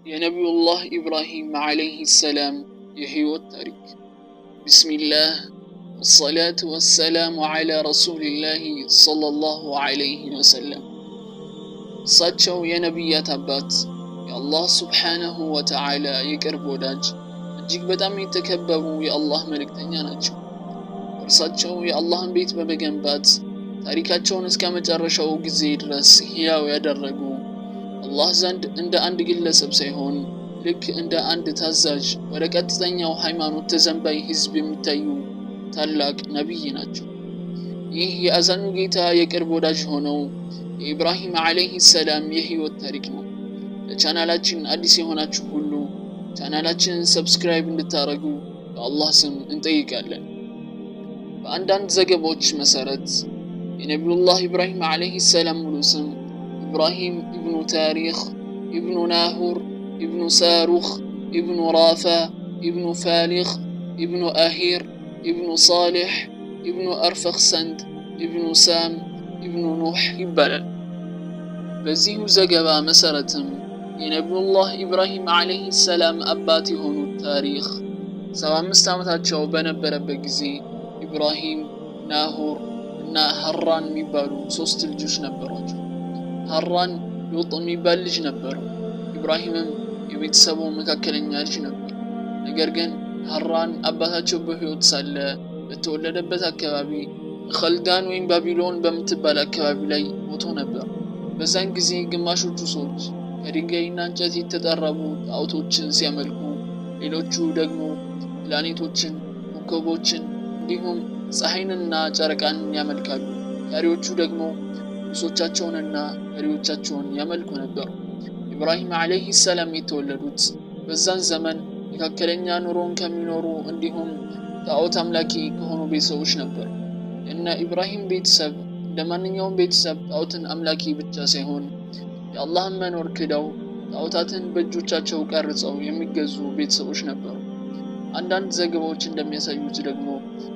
የነቢዩላህ ኢብራሂም ዓለይሂ ሰላም የህይወት ታሪክ። ቢስሚላህ ወሰላቱ ወሰላሙ ዓላ ረሱሊላሂ ሰለላሁ ዓለይሂ ወሰለም። እሳቸው የነቢያት አባት፣ የአላህ ሱብሓነሁ ወተዓላ የቅርብ ወዳጅ፣ እጅግ በጣም የተከበሩ የአላህ መልእክተኛ ናቸው። እርሳቸው የአላህን ቤት በመገንባት ታሪካቸውን እስከ መጨረሻው ጊዜ ድረስ ሕያው ያደረጉ፣ አላህ ዘንድ እንደ አንድ ግለሰብ ሳይሆን ልክ እንደ አንድ ታዛዥ ወደ ቀጥተኛው ሃይማኖት ተዘንባይ ህዝብ የሚታዩ ታላቅ ነቢይ ናቸው። ይህ የአዛኙ ጌታ የቅርብ ወዳጅ ሆነው የኢብራሂም ዓለይሂ ሰላም የህይወት ታሪክ ነው። ለቻናላችን አዲስ የሆናችሁ ሁሉ ቻናላችንን subscribe እንድታደርጉ በአላህ ስም እንጠይቃለን። በአንዳንድ ዘገባዎች መሰረት የነቢዩላህ ኢብራሂም ዓለይሂ ሰላም ሙሉ ስም ኢብራሂም ኢብኑ ታሪኽ ኢብኑ ናሁር ኢብኑ ሳሩኽ ኢብኑ ራፋ ኢብኑ ፋሊኽ ኢብኑ አሂር ኢብኑ ሳሊሕ ኢብኑ አርፈክሰንድ ኢብኑ ሳም ኢብኑ ኑሕ ይባላል። በዚሁ ዘገባ መሰረትም የነቢዩላህ ኢብራሂም ዓለይሂ ሰላም አባት የሆኑት ታሪኽ 75 ዓመታቸው በነበረበት ጊዜ ኢብራሂም፣ ናሁር እና ሀራን የሚባሉ ሶስት ልጆች ነበሯቸው። ሀራን ሉጥ የሚባል ልጅ ነበረው። ኢብራሂምም የቤተሰቡ መካከለኛ ልጅ ነበር። ነገር ግን ሀራን አባታቸው በሕይወት ሳለ በተወለደበት አካባቢ ኸልዳን ወይም ባቢሎን በምትባል አካባቢ ላይ ሞቶ ነበር። በዛን ጊዜ ግማሾቹ ሰዎች ከድንጋይና እንጨት የተጠረቡ ጣዖቶችን ሲያመልኩ፣ ሌሎቹ ደግሞ ፕላኔቶችን፣ ኮከቦችን እንዲሁም ፀሐይንና ጨረቃን ያመልካሉ። ቀሪዎቹ ደግሞ ንጉሶቻቸውንና መሪዎቻቸውን ያመልኩ ነበር። ኢብራሂም ዓለይሂ ሰላም የተወለዱት በዛን ዘመን መካከለኛ ኑሮን ከሚኖሩ እንዲሁም ጣዖት አምላኪ ከሆኑ ቤተሰቦች ነበር። የእነ ኢብራሂም ቤተሰብ እንደ ማንኛውም ቤተሰብ ጣዖትን አምላኪ ብቻ ሳይሆን የአላህን መኖር ክደው ጣዖታትን በእጆቻቸው ቀርጸው የሚገዙ ቤተሰቦች ነበሩ። አንዳንድ ዘገባዎች እንደሚያሳዩት ደግሞ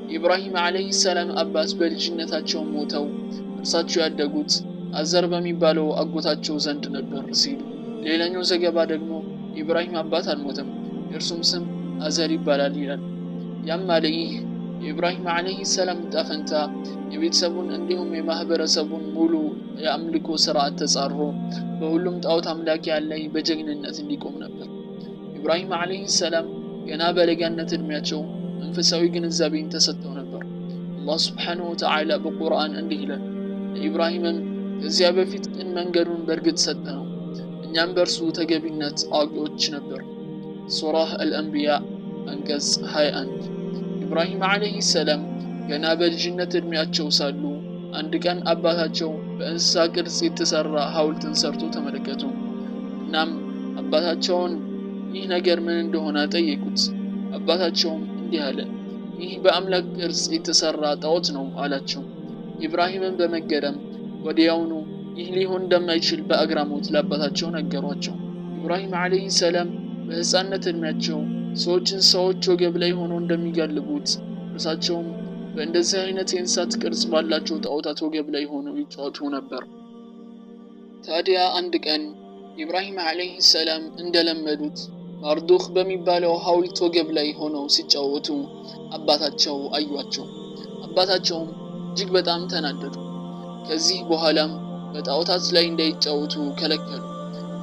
የኢብራሂም ዓለይሂ ሰላም አባት በልጅነታቸው ሞተው እርሳቸው ያደጉት አዘር በሚባለው አጎታቸው ዘንድ ነበር ሲሉ፣ ሌላኛው ዘገባ ደግሞ የኢብራሂም አባት አልሞተም፣ የእርሱም ስም አዘር ይባላል ይላል። ያም አለ ይህ የኢብራሂም ዓለይሂ ሰላም ዕጣ ፈንታ የቤተሰቡን እንዲሁም የማህበረሰቡን ሙሉ የአምልኮ ስርዓት ተጻሮ በሁሉም ጣዖት አምላኪያን ላይ በጀግንነት እንዲቆም ነበር። ኢብራሂም ዓለይሂ ሰላም ገና በለጋነት ዕድሜያቸው መንፈሳዊ ግንዛቤን ተሰጥተው ነበር። አላህ ሱብሓነሁ ወተዓላ በቁርአን እንዲህ ይላል፣ ለኢብራሂምም ከዚያ በፊት ቅን መንገዱን በእርግጥ ሰጠነው፣ እኛም በእርሱ ተገቢነት አዋቂዎች ነበር። ሱራህ አልአንቢያ አንቀጽ 21። ኢብራሂም ዓለይሂ ሰላም ገና በልጅነት ዕድሜያቸው ሳሉ አንድ ቀን አባታቸው በእንስሳ ቅርጽ የተሰራ ሐውልትን ሰርቶ ተመለከቱ። እናም አባታቸውን ይህ ነገር ምን እንደሆነ ጠየቁት። አባታቸውም እንዲህ አለ፣ ይህ በአምላክ ቅርጽ የተሰራ ጣዖት ነው አላቸው። ኢብራሂምን በመገረም ወዲያውኑ ይህ ሊሆን እንደማይችል በአግራሞት ለአባታቸው ነገሯቸው። ኢብራሂም ዓለይሂ ሰላም በሕፃንነት ዕድሜያቸው ሰዎችን ሰዎች ወገብ ላይ ሆነው እንደሚጋልቡት እርሳቸውም በእንደዚህ አይነት የእንስሳት ቅርጽ ባላቸው ጣዖታት ወገብ ላይ ሆነው ይጫወቱ ነበር። ታዲያ አንድ ቀን ኢብራሂም ዓለይሂ ሰላም እንደለመዱት ማርዱኽ በሚባለው ሐውልት ወገብ ላይ ሆነው ሲጫወቱ አባታቸው አዩአቸው። አባታቸውም እጅግ በጣም ተናደዱ። ከዚህ በኋላም በጣዖታት ላይ እንዳይጫወቱ ከለከሉ።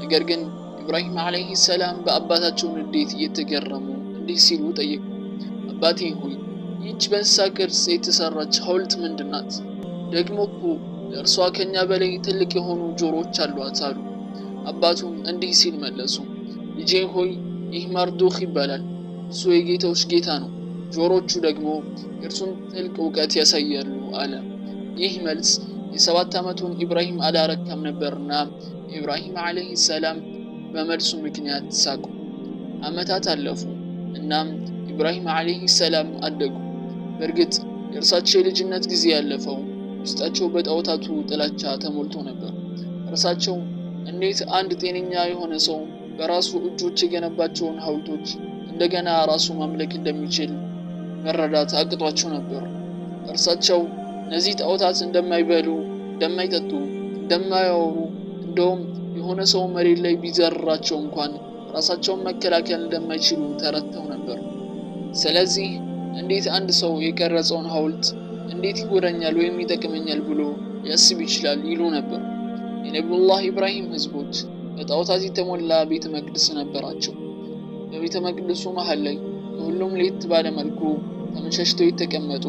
ነገር ግን ኢብራሂም ዓለይሂ ሰላም በአባታቸው ንዴት እየተገረሙ እንዲህ ሲሉ ጠየቁ። አባቴ ሆይ፣ ይህች በእንስሳ ቅርጽ የተሰራች ሐውልት ምንድን ናት? ደግሞ እኮ ለእርሷ ከኛ በላይ ትልቅ የሆኑ ጆሮዎች አሏት አሉ። አባቱም እንዲህ ሲል መለሱ። ልጄ ሆይ፣ ይህ ማርዱኽ ይባላል። እርሱ የጌታዎች ጌታ ነው። ጆሮቹ ደግሞ የእርሱን ጥልቅ እውቀት ያሳያሉ አለ። ይህ መልስ የ7 ዓመቱን ኢብራሂም አላረካም ነበርና ኢብራሂም ዓለይሂ ሰላም በመልሱ ምክንያት ሳቁ። ዓመታት አለፉ። እናም ኢብራሂም ዓለይሂ ሰላም አደጉ። በእርግጥ የእርሳቸው የልጅነት ጊዜ ያለፈው ውስጣቸው በጣዖታቱ ጥላቻ ተሞልቶ ነበር። እርሳቸው እንዴት አንድ ጤነኛ የሆነ ሰው በራሱ እጆች የገነባቸውን ሐውልቶች እንደገና ራሱ ማምለክ እንደሚችል መረዳት አቅቷቸው ነበር። እርሳቸው እነዚህ ጣዖታት እንደማይበሉ፣ እንደማይጠጡ፣ እንደማያወሩ እንደውም የሆነ ሰው መሬት ላይ ቢዘርራቸው እንኳን ራሳቸውን መከላከል እንደማይችሉ ተረድተው ነበር። ስለዚህ እንዴት አንድ ሰው የቀረጸውን ሐውልት እንዴት ይጎዳኛል ወይም ይጠቅመኛል ብሎ ሊያስብ ይችላል ይሉ ነበር። የነቢዩላህ ኢብራሂም ህዝቦች በጣዖታት የተሞላ ቤተ መቅደስ ነበራቸው። በቤተ መቅደሱ መሃል ላይ ከሁሉም ለየት ባለ መልኩ ተመቻችተው የተቀመጡ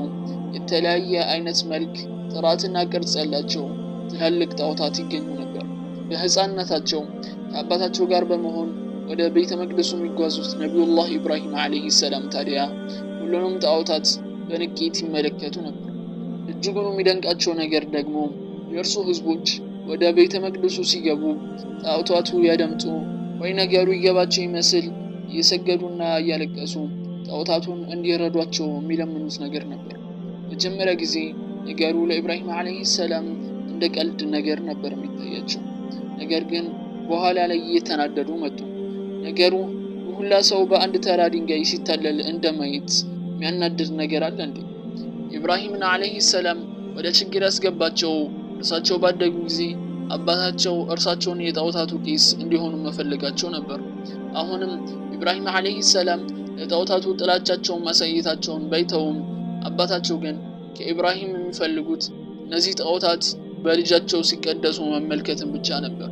የተለያየ አይነት መልክ፣ ጥራትና ቅርጽ ያላቸው ትላልቅ ጣዖታት ይገኙ ነበር። በህፃንነታቸው ከአባታቸው ጋር በመሆን ወደ ቤተ መቅደሱ የሚጓዙት ነቢዩላህ ኢብራሂም ዓለይሂ ሰላም ታዲያ ሁሉንም ጣዖታት በንቄት ይመለከቱ ነበር። እጅጉን የሚደንቃቸው ነገር ደግሞ የእርሱ ህዝቦች ወደ ቤተ መቅደሱ ሲገቡ ጣዖታቱ ያደምጡ ወይ ነገሩ ይገባቸው ይመስል እየሰገዱና እያለቀሱ ጣዖታቱን እንዲረዷቸው የሚለምኑት ነገር ነበር። መጀመሪያ ጊዜ ነገሩ ለኢብራሂም ዓለይሂ ሰላም እንደ ቀልድ ነገር ነበር የሚታያቸው። ነገር ግን በኋላ ላይ እየተናደዱ መጡ። ነገሩ ሁላ ሰው በአንድ ተራ ድንጋይ ሲታለል እንደማየት የሚያናድድ ነገር አለ እንዴ? ኢብራሂምን ዓለይሂ ሰላም ወደ ችግር ያስገባቸው እርሳቸው ባደጉ ጊዜ አባታቸው እርሳቸውን የጣዖታቱ ቄስ እንዲሆኑ መፈለጋቸው ነበር። አሁንም ኢብራሂም ዓለይሂ ሰላም ለጣዖታቱ ጥላቻቸውን ማሳየታቸውን ባይተውም አባታቸው ግን ከኢብራሂም የሚፈልጉት እነዚህ ጣዖታት በልጃቸው ሲቀደሱ መመልከትን ብቻ ነበር።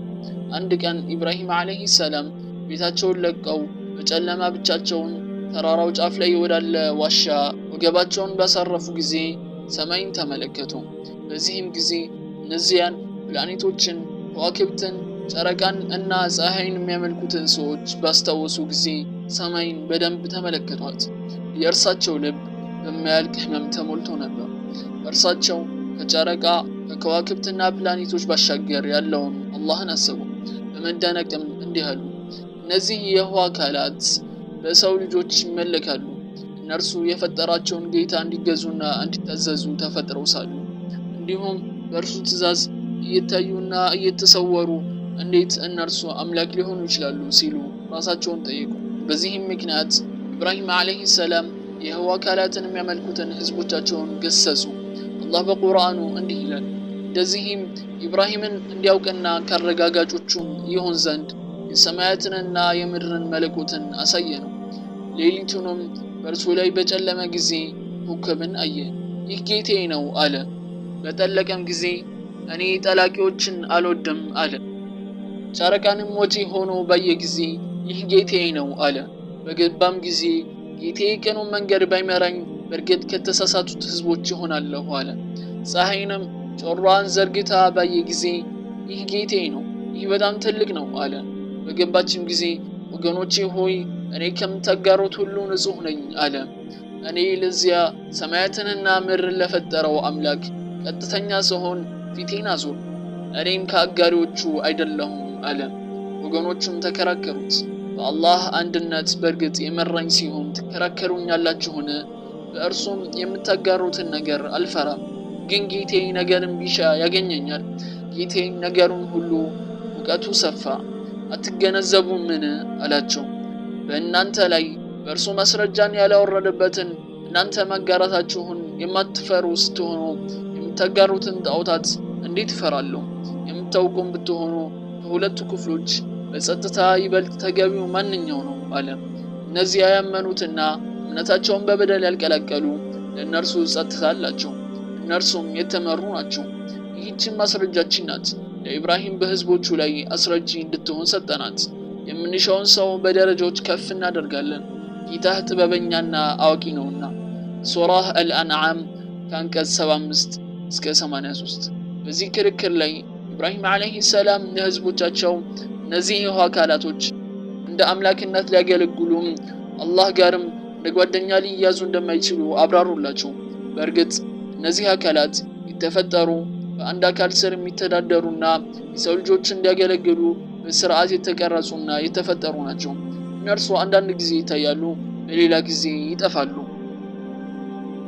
አንድ ቀን ኢብራሂም ዓለይሂ ሰላም ቤታቸውን ለቀው በጨለማ ብቻቸውን ተራራው ጫፍ ላይ ወዳለ ዋሻ ወገባቸውን ባሳረፉ ጊዜ ሰማይን ተመለከቱ። በዚህም ጊዜ እነዚያን ፕላኔቶችን፣ ከዋክብትን፣ ጨረቃን እና ፀሐይን የሚያመልኩትን ሰዎች ባስታወሱ ጊዜ ሰማይን በደንብ ተመለከቷት። የእርሳቸው ልብ በማያልቅ ህመም ተሞልቶ ነበር። እርሳቸው ከጨረቃ ከከዋክብትና ፕላኔቶች ባሻገር ያለውን አላህን አሰቡ። በመደነቅም እንዲህ አሉ፣ እነዚህ የህዋ አካላት በሰው ልጆች ይመለካሉ። እነርሱ የፈጠራቸውን ጌታ እንዲገዙና እንዲታዘዙ ተፈጥረው ሳሉ እንዲሁም በእርሱ ትእዛዝ እየታዩና እየተሰወሩ እንዴት እነርሱ አምላክ ሊሆኑ ይችላሉ ሲሉ ራሳቸውን ጠየቁ። በዚህም ምክንያት ኢብራሂም ዓለይሂ ሰላም የህዋ አካላትን የሚያመልኩትን ህዝቦቻቸውን ገሰጹ። አላህ በቁርአኑ እንዲህ ይላል፣ እንደዚህም ኢብራሂምን እንዲያውቅና ካረጋጋጮቹም ይሆን ዘንድ የሰማያትንና የምድርን መለኮትን አሳየ ነው። ሌሊቱንም በእርሱ ላይ በጨለመ ጊዜ ኮከብን አየ። ይህ ጌታዬ ነው አለ። በጠለቀም ጊዜ እኔ ጠላቂዎችን አልወድም አለ። ጨረቃንም ወጪ ሆኖ ባየ ጊዜ ይህ ጌታዬ ነው አለ። በገባም ጊዜ ጌታዬ ቅኑን መንገድ ባይመራኝ በእርግጥ ከተሳሳቱት ህዝቦች ይሆናለሁ አለ። ፀሐይንም ጮራዋን ዘርግታ ባየ ጊዜ ይህ ጌታዬ ነው፣ ይህ በጣም ትልቅ ነው አለ። በገባችም ጊዜ ወገኖቼ ሆይ እኔ ከምታጋሩት ሁሉ ንጹሕ ነኝ አለ። እኔ ለዚያ ሰማያትንና ምድርን ለፈጠረው አምላክ ቀጥተኛ ስሆን ፊቴን አዞር፣ እኔም ከአጋሪዎቹ አይደለሁም አለ። ወገኖቹም ተከራከሩት። በአላህ አንድነት በእርግጥ የመራኝ ሲሆን ትከራከሩኛላችሁን? በእርሱም የምታጋሩትን ነገር አልፈራም። ግን ጌቴ ነገርን ቢሻ ያገኘኛል። ጌቴ ነገሩን ሁሉ እውቀቱ ሰፋ፣ አትገነዘቡምን? አላቸው። በእናንተ ላይ በእርሱ ማስረጃን ያላወረደበትን እናንተ መጋራታችሁን የማትፈሩ ስትሆኑ የምታጋሩትን ጣዖታት እንዴት እፈራለሁ? የምታውቁም ብትሆኑ ከሁለቱ ክፍሎች በጸጥታ ይበልጥ ተገቢው ማንኛው ነው አለ። እነዚያ ያመኑትና እምነታቸውን በበደል ያልቀላቀሉ ለእነርሱ ጸጥታ አላቸው፣ እነርሱም የተመሩ ናቸው። ይህችን ማስረጃችን ናት። ለኢብራሂም በህዝቦቹ ላይ አስረጂ እንድትሆን ሰጠናት። የምንሻውን ሰው በደረጃዎች ከፍ እናደርጋለን፣ ጌታህ ጥበበኛና አዋቂ ነውና። ሱራህ አልአንዓም ከአንቀጽ 75 እስከ 83። በዚህ ክርክር ላይ ኢብራሂም ዓለይሂ ሰላም ለህዝቦቻቸው እነዚህ የውሃ አካላቶች እንደ አምላክነት ሊያገለግሉም አላህ ጋርም እንደ ጓደኛ ሊያዙ እንደማይችሉ አብራሩላቸው። በእርግጥ እነዚህ አካላት የተፈጠሩ በአንድ አካል ስር የሚተዳደሩና የሰው ልጆች እንዲያገለግሉ በስርዓት የተቀረጹና የተፈጠሩ ናቸው። እነርሱ አንዳንድ ጊዜ ይታያሉ፣ በሌላ ጊዜ ይጠፋሉ።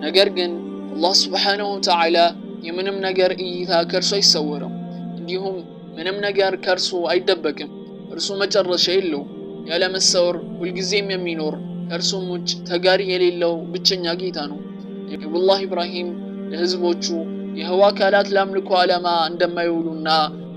ነገር ግን አላህ ስብሓነሁ ወተዓላ የምንም ነገር እይታ ከእርሱ አይሰወርም፣ እንዲሁም ምንም ነገር ከእርሱ አይደበቅም። እርሱ መጨረሻ የለውም፣ ያለ መሰወር ሁልጊዜም የሚኖር ከእርሱም ውጭ ተጋሪ የሌለው ብቸኛ ጌታ ነው። ነቢዩላህ ኢብራሂም ለህዝቦቹ የህዋ አካላት ለአምልኮ ዓላማ እንደማይውሉና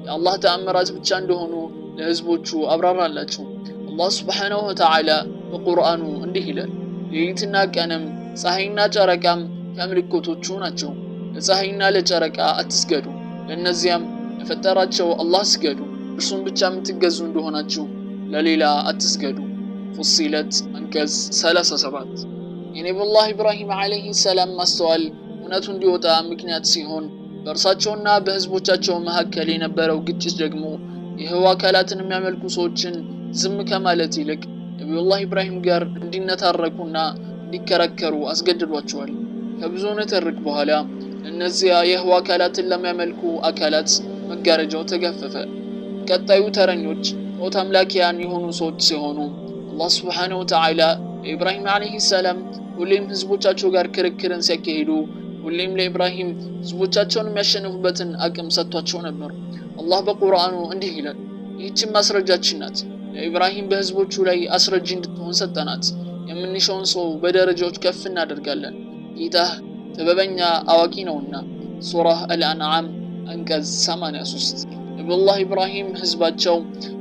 የአላህ ተአምራት ብቻ እንደሆኑ ለህዝቦቹ አብራራላቸው። አላህ ስብሓነሁ ወተዓላ በቁርአኑ እንዲህ ይላል፣ ሌሊትና ቀንም ፀሐይና ጨረቃም ከምልክቶቹ ናቸው። ለፀሐይና ለጨረቃ አትስገዱ፣ ለእነዚያም ለፈጠራቸው አላህ ስገዱ፣ እርሱን ብቻ የምትገዙ እንደሆናችሁ ለሌላ አትስገዱ። ፉሲለት አንቀጽ 37። የነቢዩላህ ኢብራሂም ዓለይሂ ሰላም ማስተዋል እውነቱ እንዲወጣ ምክንያት ሲሆን በእርሳቸውና በህዝቦቻቸው መካከል የነበረው ግጭት ደግሞ የህዋ አካላትን የሚያመልኩ ሰዎችን ዝም ከማለት ይልቅ ነቢዩላህ ኢብራሂም ጋር እንዲነታረኩና እንዲከራከሩ አስገድዷቸዋል። ከብዙ ንትርክ በኋላ እነዚያ የህዋ አካላትን ለሚያመልኩ አካላት መጋረጃው ተገፈፈ። ቀጣዩ ተረኞች ጣዖት አምላኪያን የሆኑ ሰዎች ሲሆኑ አላህ ስብሓነሁ ወተዓላ ለኢብራሂም ዓለይሂ ሰላም ሁሌም ህዝቦቻቸው ጋር ክርክርን ሲያካሂዱ ሁሌም ለኢብራሂም ህዝቦቻቸውን የሚያሸንፉበትን አቅም ሰጥቷቸው ነበር። አላህ በቁርአኑ እንዲህ ይላል፣ ይህችን ማስረጃችን ናት፣ ለኢብራሂም በህዝቦቹ ላይ አስረጂ እንድትሆን ሰጠናት። የምንሻውን ሰው በደረጃዎች ከፍ እናደርጋለን፣ ጌታህ ጥበበኛ አዋቂ ነውና። ሱራህ አልአንዓም አንቀጽ 83። ነቢዩላህ ኢብራሂም ህዝባቸው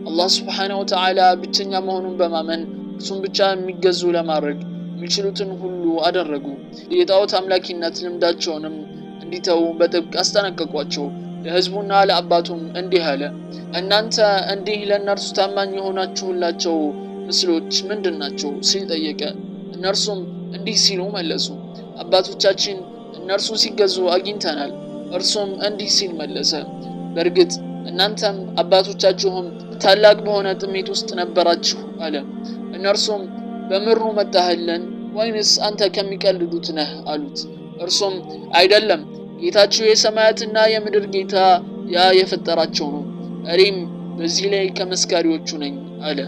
አላህ ስብሓነሁ ወተዓላ ብቸኛ መሆኑን በማመን እርሱን ብቻ የሚገዙ ለማድረግ የሚችሉትን ሁሉ አደረጉ። የጣዖት አምላኪነት ልምዳቸውንም እንዲተዉ በጥብቅ አስጠነቀቋቸው። ለህዝቡና ለአባቱም እንዲህ አለ፣ እናንተ እንዲህ ለእነርሱ ታማኝ የሆናችሁላቸው ምስሎች ምንድን ናቸው? ሲል ጠየቀ። እነርሱም እንዲህ ሲሉ መለሱ፣ አባቶቻችን እነርሱን ሲገዙ አግኝተናል። እርሱም እንዲህ ሲል መለሰ፣ በእርግጥ እናንተም አባቶቻችሁም ታላቅ በሆነ ጥሜት ውስጥ ነበራችሁ አለ። እነርሱም በምሩ መጣህልን ወይንስ አንተ ከሚቀልዱት ነህ አሉት። እርሱም አይደለም፣ ጌታችሁ የሰማያትና የምድር ጌታ ያ የፈጠራቸው ነው፣ እኔም በዚህ ላይ ከመስካሪዎቹ ነኝ አለ።